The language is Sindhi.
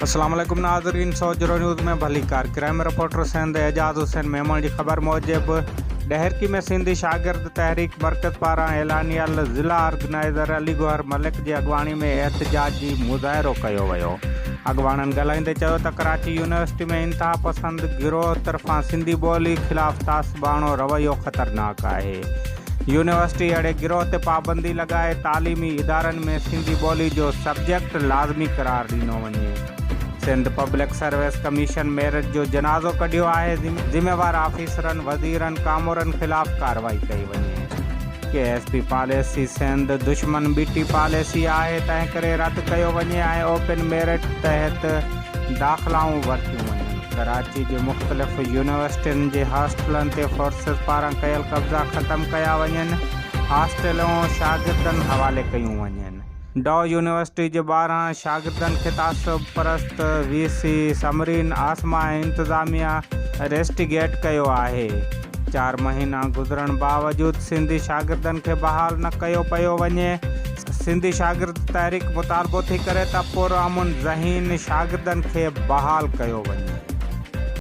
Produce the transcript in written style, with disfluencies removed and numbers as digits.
السلام عليڪم ناظرين سوجهرو نيوز ۾ ڀليڪار ڪرائم رپورٽر سنڌ اعجاز حسين ميمڻ جي خبر موجب ڏهرڪي ۾ سنڌي شاگرد تحريڪ مرڪز پاران اعلانيل ضلع آرگنائيزر علي گوهر ملڪ جي اڳواڻي ۾ احتجاجي مظاهرو ڪيو ويو اڳواڻن ڳالهائيندي چيو ته ڪراچي يونيورسٽي ۾ انتهاپسند گروهه طرفان سنڌي ٻولي خلاف تعصباڻو رويو خطرناڪ آهي يونيورسٽي اهڙي گروهه تي پابندي لڳائي تعليمي ادارن ۾ سنڌي ٻولي جو سبجيڪٽ لازمي قرار ڏنو وڃي. Sindh public service commission merit جو جنازو ڪڍيو آهي، ذميوار آفيسرن، وزيرن، ڪامورن خلاف ڪارروائي ڪئي وڃي. ڪي ايس پي پاليسي سنڌ دشمن ٻٽي پاليسي آهي، تنهنڪري رد ڪيو وڃي ۽ اوپن ميرٽ تحت داخلائون ورتيون وڃن. ڪراچي جي مختلف يونيورسٽين جي هاسٽلن تي فورسز پاران ڪيل قبضا ختم ڪيا وڃن، هاسٽلون شاگردن حوالي ڪيون وڃن. ڊاء يونيورسٽي جي 12 شاگردن کي تعصب پرست وي سي ثمرين عاصمه ۽ انتظاميا ريسٽيگيٽ ڪيو آهي. چار مهينا گذرڻ باوجود سنڌي شاگردن کي بحال نه ڪيو پيو وڃي. سنڌي شاگرد تحريڪ مطالبو ٿي ڪري ته پرامن ذهين شاگردن کي بحال ڪيو وڃي.